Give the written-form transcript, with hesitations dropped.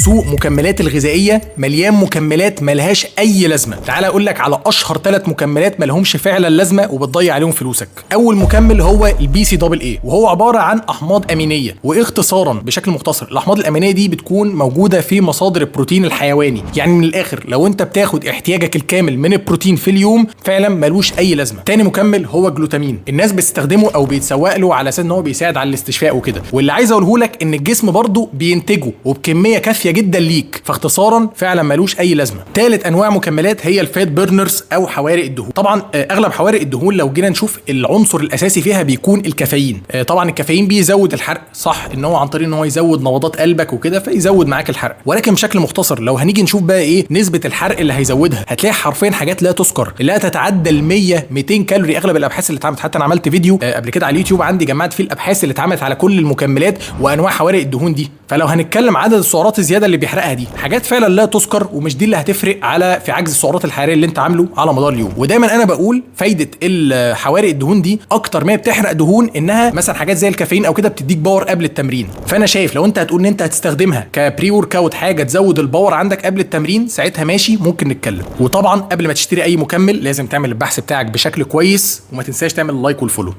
سوق مكملات الغذائية مليان مكملات ملهاش اي لازمه. تعال اقول لك على اشهر 3 مكملات ملهمش فعلا لازمه وبتضيع عليهم فلوسك. اول مكمل هو ال BCAA، وهو عبارة عن احماض امينيه، واختصارا بشكل مختصر الاحماض الامينية دي بتكون موجودة في مصادر البروتين الحيواني. يعني من الاخر لو انت بتاخد احتياجك الكامل من البروتين في اليوم فعلا ملوش اي لازمه. تاني مكمل هو جلوتامين، الناس بتستخدمه او بيتسوق له على اساس ان هو بيساعد على الاستشفاء وكده، واللي عايز اقوله لك ان الجسم برضه بينتجه وبكميه كافيه جدا ليك، فاختصارا فعلا ملوش اي لازمه. ثالث انواع مكملات هي ال fat burners او حوارق الدهون. طبعا اغلب حوارق الدهون لو جينا نشوف العنصر الاساسي فيها بيكون الكافيين. طبعا الكافيين بيزود الحرق، صح ان هو عن طريق ان هو يزود نبضات قلبك وكده فيزود معاك الحرق، ولكن بشكل مختصر لو هنيجي نشوف بقى ايه نسبه الحرق اللي هيزودها، هتلاقي حرفيا حاجات لا تذكر، لا تتعدى ال 100 200 كالوري. اغلب الابحاث اللي اتعملت، حتى انا عملت فيديو قبل كده على اليوتيوب عندي جمعت فيه الابحاث اللي اتعملت على كل المكملات وانواع حوارق الدهون دي. فلو هنتكلم عدد السعرات الزيادة اللي بيحرقها دي حاجات فعلا لا تذكر، ومش دي اللي هتفرق على في عجز السعرات الحرارية اللي انت عامله على مدار اليوم. ودايما انا بقول فايده حوارق الدهون دي اكتر ما هي بتحرق دهون، انها مثلا حاجات زي الكافيين او كده بتديك power قبل التمرين. فانا شايف لو انت هتقول ان انت هتستخدمها ك pre-workout، حاجة تزود ال power عندك قبل التمرين، ساعتها ماشي ممكن نتكلم. وطبعا قبل ما تشتري اي مكمل لازم تعمل البحث بتاعك بشكل كويس، وما تنساش تعمل ال like وال follow.